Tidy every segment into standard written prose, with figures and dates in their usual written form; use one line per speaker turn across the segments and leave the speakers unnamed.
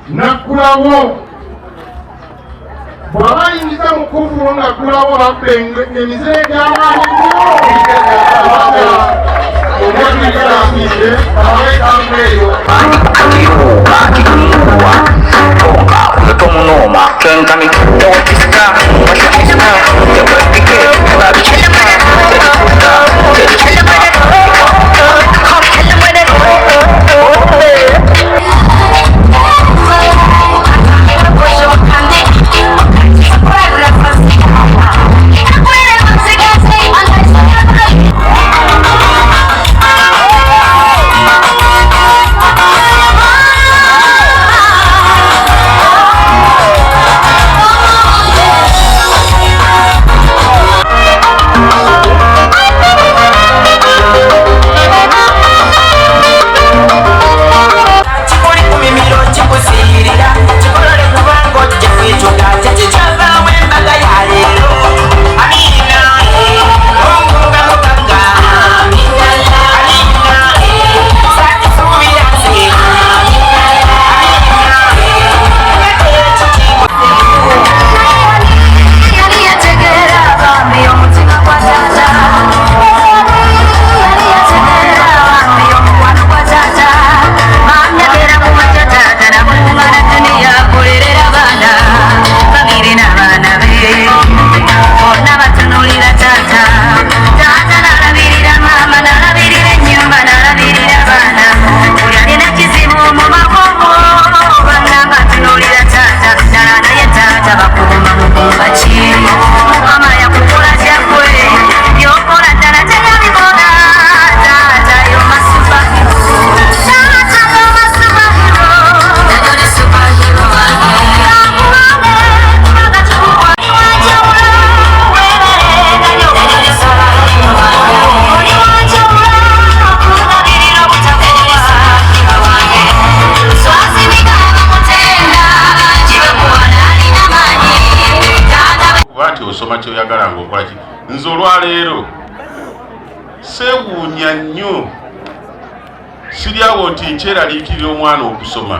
Naggulawo bw'aba ayingiza mu kuvvulo ng'aggulawo babba emizire gy'amaanyi nnyo
Kuba nti osoma kyoyagala ng'okola ki. Nze olwaleero seewuunya nnyo, siri awo nti nkyeraliikirira omwana okusoma.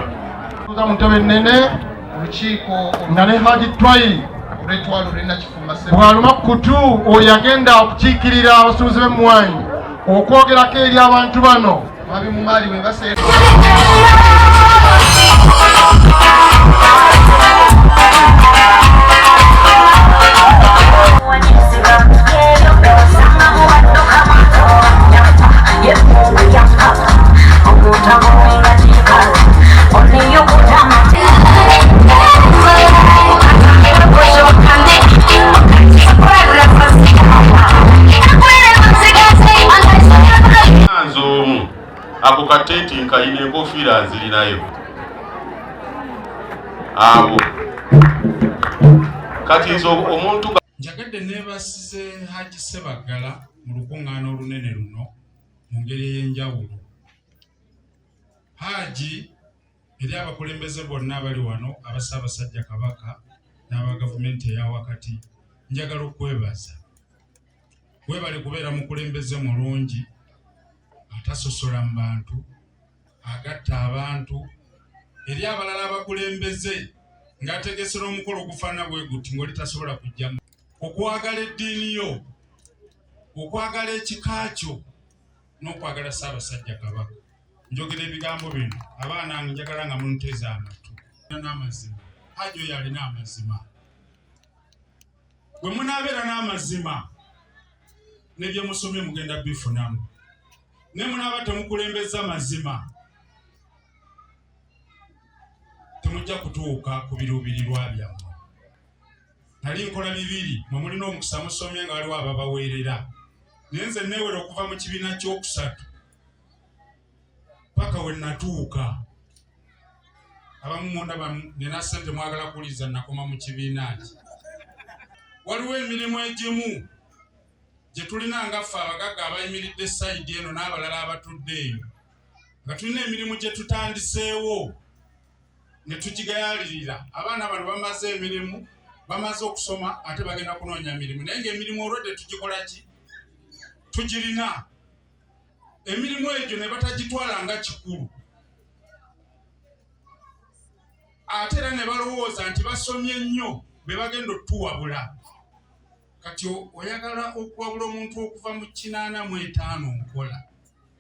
Mu ntebe ennene
olukiiko
nga ne Haji Twayi
olw'ettwalo olw'e Nakifuma
bw'aluma kutu oyo agenda okukiikirira abasuubuzi b'emmwanyi okwogerako eri abantu bano.
Mwami Mumaali we base
Nze omu ako katenti nkayina, enkofiira nzirinayo abo kati nze omuntu nga
Njagadde neebasize Haji Ssebaggala mu lukuŋŋaana olunene luno mu ngeri ey'enjawulo. Haji, eri abakulembeze bonna abali wano, aba Ssaabasajja Kabaka n'aba gavumenti eya wakati, njagala okwebaza. Weebale kubeera mukulembeze mulungi, atasosola mu bantu, agatta abantu. Eri abalala abakulembeze ng'ategesera omukolo ogufaanana bwe guti ng'oli tasobola kujja. Okwagala eddiini yo, okwagala ekika kyo n'okwagala Ssaabasajja Kabaka. Njogera ebigambo bino, abaana njagala nga munteeze amatu. N'amazima, Haji oyo alina amazima. Bwe munaabeera n'amazima ne bye musomye mugenda bifunamu, ne munaaba temukulembeza mazima temujja kutuuka ku biruubirirwa byammwe. Nali nkola bibiri, mwe mulina omukisa musomye nga waliwo ababaweerera, naye nze neewera okuva mu kibiina ky'okusatu paka we natuuka. Abamu mundaba nina ssente mwagala kuwuliriza nakoma mu kibiina ki. Waliwo emirimu egimu gye tulina nga ffe abagagga abayimiridde sayidi eno n'abalala abatudde eyo, nga tulina emirimu gye tutandiseewo ne tugigayaalirira. Abaana bano bamaze emirimu, bamaze okusoma, ate bagenda kunoonya mirimu, naye ng'emirimu olwedde tugikola ki? Tugirina emirimu egyo ne batagitwala nga kikulu. Ate era ne balowooza nti basomye nnyo be bagenda otuwabula. Kati oyagala okuwabula omuntu okuva mu 85 nkola.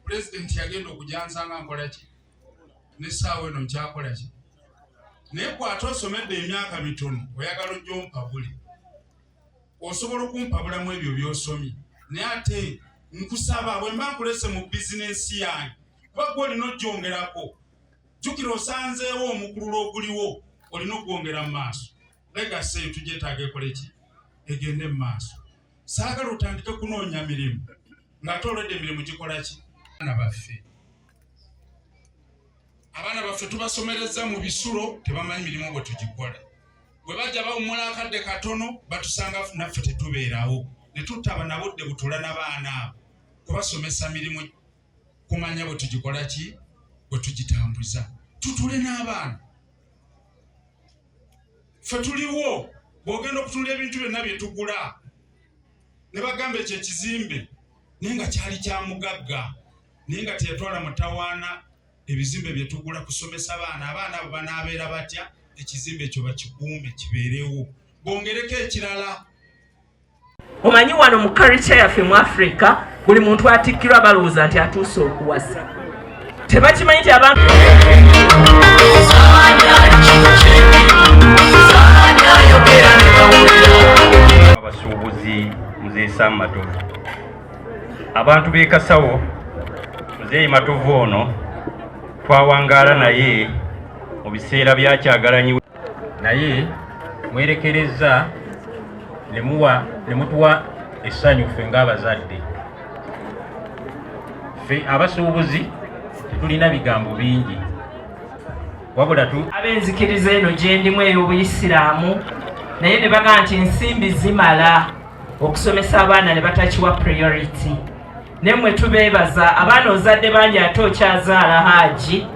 Pulezidenti yagenda okujansanga nkola ki? N'essaawa eno nkyakola ki? Naye gwe ate osomedde emyaka mitono oyagala ojja ompabule. Osobola okumpabulamu ebyo by'osomye. Naye ate nkusaba bwe mba nkulese mu bizinensi yange kuba gwe olina ojjongerako. Jjukira osanzeewo omukululo oguliwo olina okugwongera mu maaso. Legacy eyo tugyetaaga ekole ki? Egende mu maaso. Saagala otandike kunoonya mirimu ng'ate olwedde emirimu gikola ki? Abaana baffe. Abaana baffe tubasomerezza mu bisulo tebamanyi mirimu bwe tugikola. Bwe bajja bawummula akadde katono batusanga naffe tetubeerawo ne tutaba na budde butula n'abaana abo kubasomesa mirimu kumanya bwe tugikola ki bwe tugitambuza. Tutule n'abaana. Ffe tuliwo bw'ogenda okutunula ebintu byonna bye tugula ne bagamba ekyo ekizimbe naye nga kyali kya mugagga naye nga teyatwala mutawaana ebizimbe bye tugula kusomesa baana. Abaana abo banaabeera batya? Ekizimbe ekyo bakikuume kibeerewo, bongereko ekirala.
Omanyi wano mu culture yaffe mu Africa buli muntu atikkirwa balowooza nti atuuse okuwasa. Tebakimanyi nti abantu
abasuubuzi Muzeeyi Sam Matovu, abantu b'e Kasawo. Muzeeyi Matovu ono twawangaala naye mu biseera bya Kyagalanyi, naye mwerekerezza ne mutuwa essanyu ffe ng'abazadde. Ffe abasuubuzi tetulina bigambo bingi, wabula tu
ab'enzikiriza eno gye ndimu ey'obuyisiraamu, naye ne bagamba nti ensimbi zimala okusomesa abaana ne batakiwa priority. Naye tubeebaza, abaana ozadde bangi ate okyazaala. Haaji,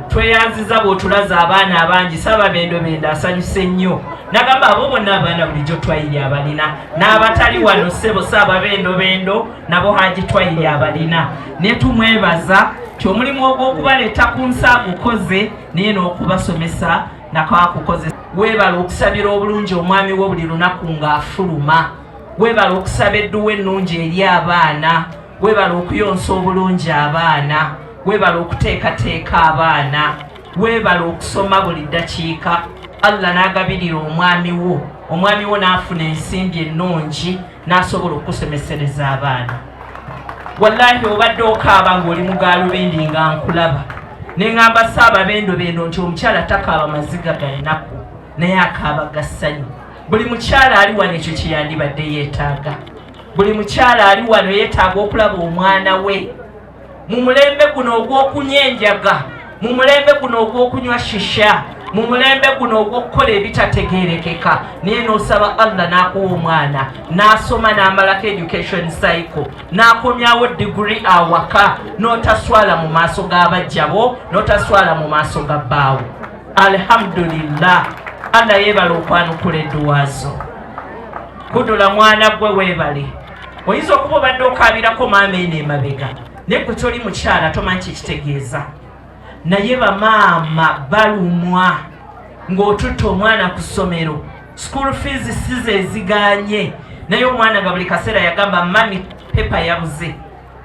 tweyanziza bw'otulaza abaana abangi. Saababendobendo asanyuse nnyo nagamba abo bonna abaana bulijjo twayiri abalina n'abatali wano. Ssebo Saababendobendo, nabo Haaji twayiri abalina, naye tumwebaza ti omulimu ogw'okubaleeta ku nsi agukoze, naye n'okubasomesa nako akukoze. Weebala okusabira obulungi omwami wo buli lunaku ng'afuluma. Weebala okusaba edduwa ennungi eri abaana. Weebala okuyonsa obulungi abaana. Weebala okuteekateeka abaana. Weebala okusoma buli ddakiika. Allah n'agabirira omwami wo, omwami wo n'afuna ensimbi ennungi n'asobola okusomesereza abaana. Wallahi obadde okaaba ng'oli mu gaalubindi nga nkulaba, ne ŋŋamba Saababendobendo nti omukyala takaaba maziga ga nnaku, naye akaaba ga ssanyu. Buli mukyala ali wano ekyo kye yandibadde yeetaaga. Buli mukyala ali wano yeetaaga okulaba omwana we mu mulembe guno ogw'okunywa enjaga, mu mulembe guno ogw'okunywa shisha, mu mulembe guno ogw'okukola ebitategeerekeka, naye n'osaba Allah n'akuwa omwana n'asoma n'amalako education cycle n'akomyawo diguri awaka, n'otaswala mu maaso g'abajjabo, n'otaswala mu maaso ga bbaawo. Alhamdulillah, Allah yeebala okwanukula edduwaazo. Kudula mwana gwe weebale. Oyinza okuba obadde okaabirako maama eno emabega, naye gwe toli mukyala tomanyi kyekitegeeza. Naye bamaama balumwa ng'otutte omwana ku ssomero, school fees size eziganye, naye omwana nga buli kaseera yagamba, "Mummy, paper yabuze.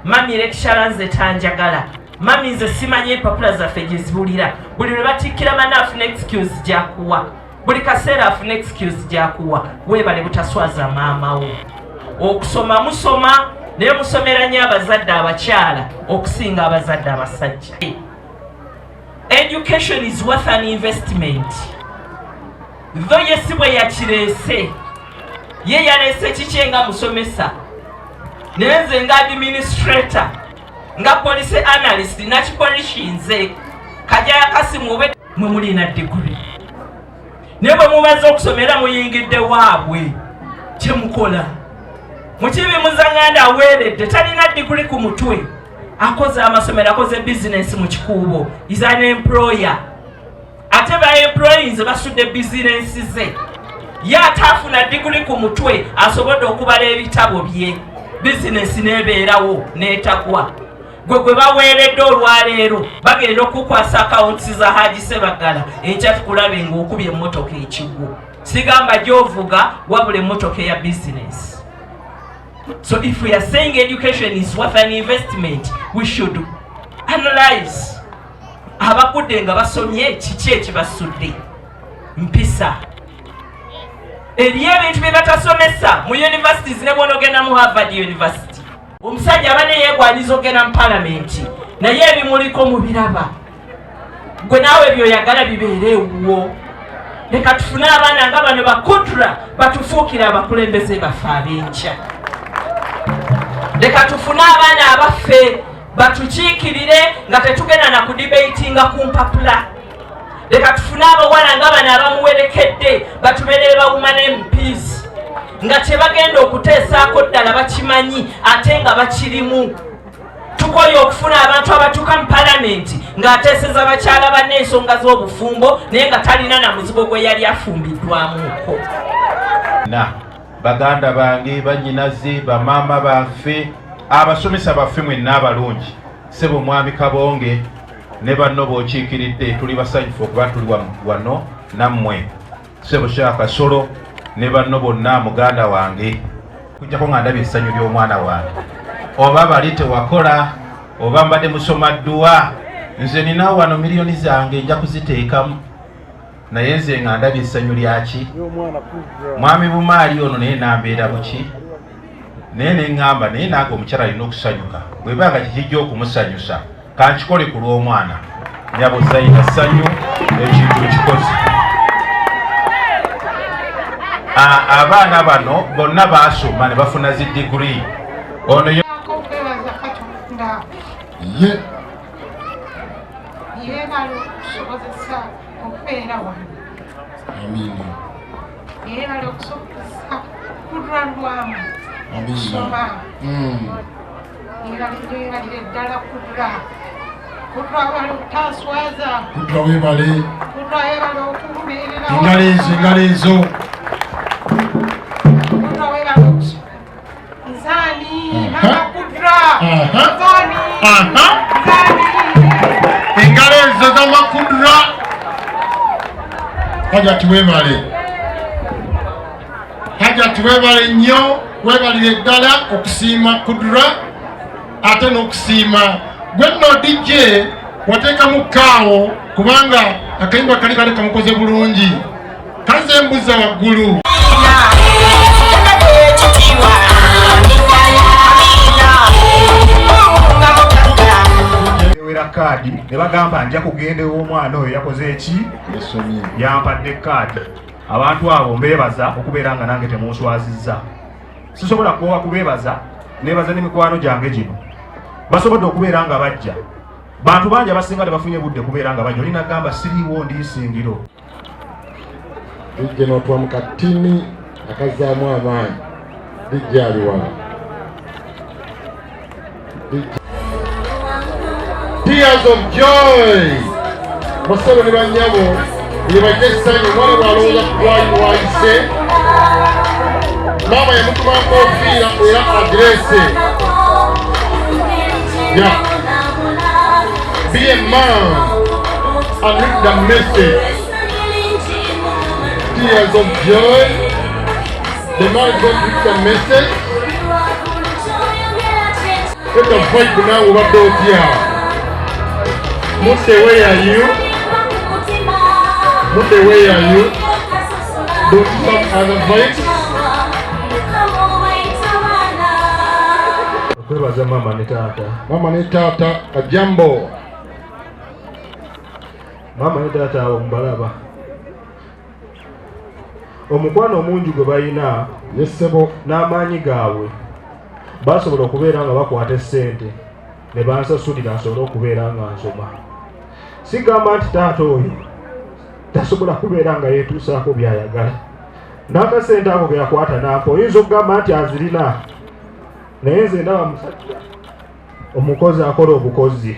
Mummy, lecturer nze tanjagala. Mummy, nze simanyi empapula zaffe gye zibulira." Buli lwe batikkira mana afuna excuse gyakuwa, buli kaseera afuna excuse gyakuwa. Weebale butaswaza maama wo. Okusoma musoma, naye musomera nnyo abazadde abakyala okusinga abazadde abasajja. Education is worth an investment. Though ye si bwe yakireese, ye yaleese kikye nga musomesa, naye nze nga administrator, nga policy analyst, nakipolishinze Kajaya Kasimu. Obe mwe mulina diguri, naye bwe mumaze okusomera muyingidde waabwe, kyemukola mukibi muzaŋŋanda aweeredde talina diguri ku mutwe, akoze amasomero, akoze bizinensi mu Kikuubo, is an employer, ate ba employees basudde bizinensi ze. Ye ate afuna diguri ku mutwe, asobodde okubala ebitabo bye, bizinensi n'ebeerawo n'etagwa. Gwe gwe baweeredde olwaleero bagenda okukwasa akawunti za Haji Sebaggala, enkya tukulabe ng'okubye emmotoka ekigwo. Sigamba gy'ovuga, wabula emmotoka eya bizinesi. So if we are saying education is worth an investment, we should analyze abagudde nga basomye kiki ekibasudde mpisa. Eriyo ebintu bye batasomesa mu universities, ne bw'onoogenda mu Harvard University. Omusajja aba neyeegwanyiza ogenda mu palamenti, naye ebimuliko mubiraba. Gwe naawe byoyagala bibeere ewuwo. Leka tufune abaana nga bano bakudra batufuukire abakulembeze baffe ab'enkya. Leka tufune abaana abaffe batukiikirire nga tetugenda na kudibeyitinga ku mpapula. Leka tufune abawala nga bano abamuwerekedde batubeerere ba woman MPs nga kyebagenda okuteesaako ddala bakimanyi ate nga bakirimu. Tukoye okufuna abantu abatuuka mu palamenti ng'ateeseza bakyala banne ensonga z'obufumbo naye nga talina na muzigo gwe yali afumbiddwamuuko.
Na baganda bange, bannyinaze, bamaama baffe, abasomesa baffe mwenna abalungi, ssebo Mwami Kabonge ne banno b'okiikiridde, tuli basanyufu okuba tuli wano nammwe. Ssebo Kyakasolo ne banno bonna, muganda wange, kujjako nga ndabye essanyu ly'omwana wange, oba bali tewakola oba mbadde musoma dduwa, nze ninawo wano miliyoni zange nja kuziteekamu, naye nze nga ndabye essanyu lyaki Mwami Bumaali ono, naye nambeera buki, naye neŋŋamba naye nange omukyala alina okusanyuka, bweba nga kikijja okumusanyusa kankikole ku lw'omwana. Nyabo Zaina, ssanyu ekintu ekikoze. Abaana bano bonna baasoma ne bafuna zi diguri. Ono
okwebaza Katonda
ye
yeebala okusobozesa okubeera wano.
Amiina.
Yeebala okusobozesa Kudra Lwamu
Amiina.
okusoma. Yeebale nnyo, yeebalire ddala Kudra. Kudra webale obutanswaza.
Kudra webale.
Kudra webale okumbeererawo.
Engalo ezo, engalo ezo.
Kudra webale okusoma. Nzani mama Kudra. Nzani. Nzani.
Engalo ezo z'amakudra. Hajati webale, Hajati webale nnyo, webalire ddala okusiima Kudra ate n'okusiima gwe nno DJ wateekamu kaawo, kubanga akayimba kali kali kamukoze bulungi, kaze embuza waggulu.
Ewera kaadi ne bagamba nja kugenda ew'omwana oyo yakoze eki
Yasomye.
Yampadde kaadi. Abantu abo mbeebaza okubeera nga nange temunswazizza. Sisobola kuwa kubeebaza, neebaza n'emikwano gyange gino basobodde okubeera nga bajja. Bantu bangi abasinga tebafunye budde kubeera nga bajja. Olina gamba siriiwo ndiisingiro.
DJ n'otuwa mu katini akazzaamu amaanyi. DJ ali wala. DJ. Tears of joy. Basebo ne bannyabo, libajja essanyu omwana bw'alowooza ku wayise. Maama yamutuma nkofiira era address. Yeah. Be a man and read the message. Tears of joy. The man is going to read the message. What the vibe now obadde otya? Muse, where are you? Muse, where are you? Don't some other vibes?
Okwebaza maama ne taata.
Mama ne taata, kajambo.
Maama ne taata abo mubalaba, omukwano omungi gwe balina
Yes ssebo.
n'amaanyi gaabwe, basobola okubeera nga bakwata essente ne bansasulira nsobole okubeera nga nsoma. Sigamba nti taata oyo tasobola kubeera nga yeetuusaako by'ayagala, n'akasente ako ke yakwata nampa oyinza okugamba nti azirina, naye nze ndaba musajja omukozi akola obukozi.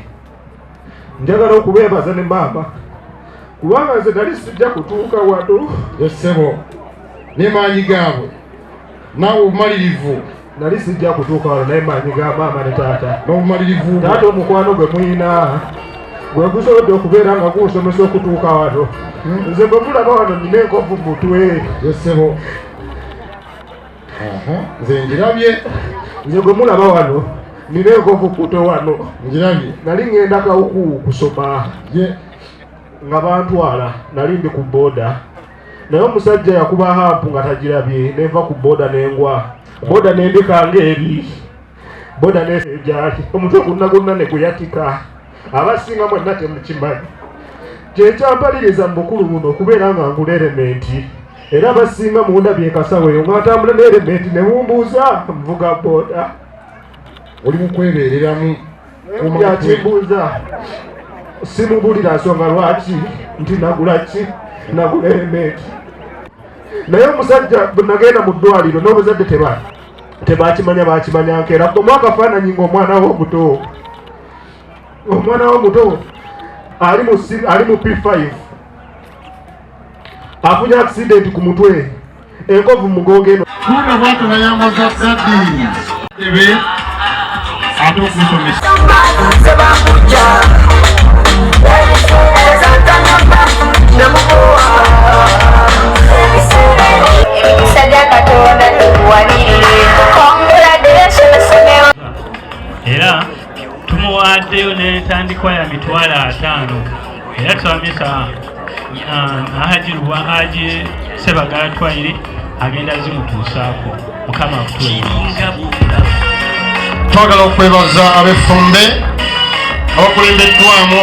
Njagala okubeebaza ne maama, kubanga nze nali sijja kutuuka wano.
Yes ssebo. Ne maanyi gaabwe. Naawe obumalirivu.
Nali sijja kutuuka wano naye maanyi ga maama ne taata
n'obumalirivu.
Taata omukwano gwe muyina gwe gusobodde okubeera nga gunsomesa okutuuka wano. Nze bwe mulaba wano nina enkovu mu mutwe.
Yesebo, nze ngirabye.
Nze gwe mulaba wano nina enkovu ku mutwe wano.
Ngirabye.
Nali ŋŋenda Kawuku kusoma
ye
nga bantwala, nali ndi ku booda, naye omusajja yakuba hump nga tagirabye, nenva ku booda nengwa, booda nendekanga eri boda negyali, omutwe gwonna gwonna ne guyatika. Abasinga mwenna temukimanyi kyekyampaliriza mu bukulu buno okubeera nga ngula helmet, era abasinga mundabye ekasawo eyo nga ntambula ne helmet ne mumbuuza nvuga booda.
Oli mu kwebeereramu.
Yakimbuuza simubulira nsonga lwaki nti nagula ki, nagula helmet. Naye omusajja bwe nagenda mu ddwaliro n'obuzadde teba tebakimanya, bakimanya nkeera omu akafaananyi ng'omwana we omuto, omwana we omuto ali mu ali mu P5 afunye accident ku mutwe, enkovu mugongo eno.
Kuno bwatyo nayambaza daddy ebe ate okusomesa.
Emikisa gya Katonda tukuwanirire. Congratulations.
Era tumuwaddeyo n'entandikwa ya 500,000, era twamisa Haji Luwa, Haji Sebagala Twayiri agenda zimutuusaako. Mukama akutuwe.
Twagala okwebaza ab'effumbe abakulembeddwamu